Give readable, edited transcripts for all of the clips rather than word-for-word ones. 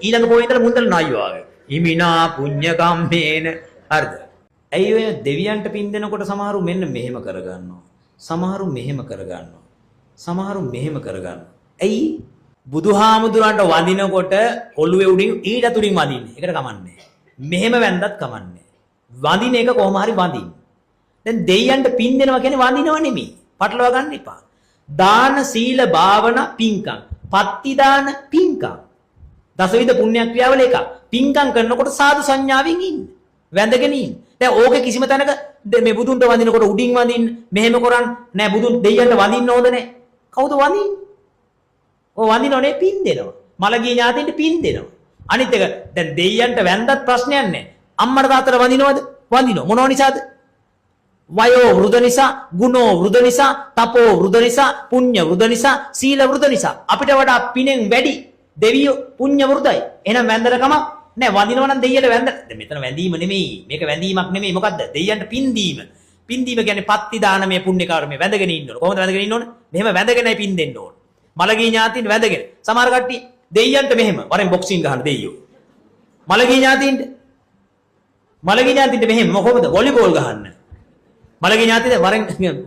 ඊළඟ පොයේ ඉඳලා මුන්දල නයි වාගේ. ඉමිනා පුඤ්ඤ කම්මේන. හරිද? ඇයි ඔය දෙවියන්ට පින් දෙනකොට සමහරු මෙන්න මෙහෙම කරගන්නවා. සමහරු මෙහෙම කරගන්නවා. සමහරු මෙහෙම කරගන්නවා. ඇයි? බුදුහාමුදුරන්ට වඳිනකොට ඔළුවේ උඩින් ඊට තුලින් වඳින්නේ. ඒකට කමන්නේ. මෙහෙම වැන්දත් කමන්නේ. වඳින එක කොහොම හරි වඳින්න. දැන් දෙයියන්ට පින් දෙනවා කියන්නේ වඳිනව නෙමෙයි. පටලවා ගන්න එපා. දාන, සීල, භාවනා, පින්කම්. පත්ති දාන, පින්කම්. දසවිධ පුණ්‍ය ක්‍රියාවල එකක්. පින්කම් කරනකොට සාදු සංඥාවෙන් ඉන්න. වැඳගෙන ඉන්න. දැන් ඕකේ කිසිම තැනක මේ බුදුන්ට වඳිනකොට උඩින් වඳින්න, මෙහෙම කරන් නෑ. බුදුන් දෙයියන්ට වඳින්න හොඳ නෑ. කවුද වඳින්නේ? ඔය වඳිනව නේ, පින් දෙනවා. මළගිය ඥාතීන්ට පින් දෙනවා. අනිත් එක, දැන් දෙයියන්ට වැන්දත් ප්‍රශ්නයක් නෑ. අම්මට තාත්තට වඳිනවද? වඳිනවා. මොනව නිසාද? වයෝ වෘද්ධ නිසා, ගුණෝ වෘද්ධ නිසා, තපෝ වෘද්ධ නිසා, පුණ්‍ය වෘද්ධ නිසා, සීල වෘද්ධ නිසා. අපිට වඩා පිනෙන් වැඩි දෙවියෝ පුණ්‍ය වෘද්ධයි. එහෙනම් වැන්දට කමක් නෑ. වඳිනවා නම් දෙයියන්ට වැන්ද. දැන් මෙතන වැඳීම නෙමෙයි. මේක වැඳීමක් නෙමෙයි. මොකද්ද? දෙයියන්ට පින් දීම. පින් දීම කියන්නේ පත්ති දානමය පුණ්‍ය කර්මය. වැඳගෙන ඉන්න ඕන. කොහොමද වැඳගෙන ඉන්න ඕන? මෙහෙම වැඳගෙනයි පින් දෙන්න ඕන. මළගිය ඥාතීන් වැඳගෙන. සමහර කට්ටිය දෙයියන්ට මෙහෙම වරෙන් බොක්සිං ගහන දෙයියෝ. මළගිය ඥාතීන්ට, මළගිය ඥාතීන්ට මෙහෙම කොහොමද? වොලිබෝල් ගහන්න. මළගිය ඥාතීන්ට වරෙන්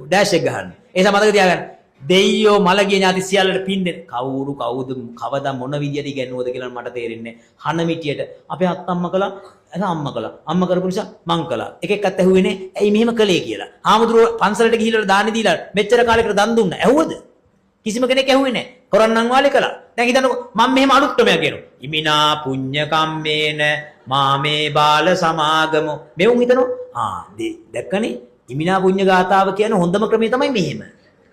ඩෑෂ් එක ගහන්න. ඒ නිසා මතක තියාගන්න. දෙයියෝ, මළගිය ඥාති සියල්ලට පින් දෙන්න. කවුරු කවුද කවදා මොන විදියට ඉගැන්නුවද කියලා මට තේරෙන්නේ නැහැ. හන මිටියට අපේ අත්තම්ම කළා, එතන අම්මා කළා. අම්මා කරපු නිසා මං කළා. එක එක්කත් ඇහුවේ නේ ඇයි මෙහෙම කළේ කියලා. හාමුදුරුවෝ පන්සලට ගිහිල්ලා දානි දීලා මෙච්චර කාලයකට දන් දුන්නා. ඇහුවද? කිසිම කෙනෙක් ඇහුවේ නැහැ. කරන්නම් වාලේ කළා. දැන් හිතන්නකෝ, මම මෙහෙම අලුත් ක්‍රමයක් කියනවා. ඉමිනා පුඤ්ඤ කම්මේන මාමේ බාල සමාගමෝ. මෙවුන් හිතනවා, ආ දැක්කනේ, ඉමිනා පුඤ්ඤ ගාතාව කියන හොඳම ක්‍රමය තමයි මෙහෙම.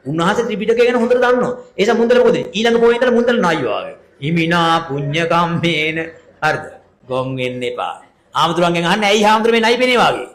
උන්වහන්සේ ත්‍රිපිටකය ගැන හොඳට දන්නවා. ඒ නිසා මුන්දල මොකද? ඊළඟ පොයේ ඉඳලා මුන්දල නයි වාගේ. ඉමිනා පුඤ්ඤ කම්මේන. හරිද? ගොන් වෙන්න එපා. හාමුදුරන්ගෙන් අහන්න ඇයි හාමුදුර මේ නයි පෙනේ වාගේ?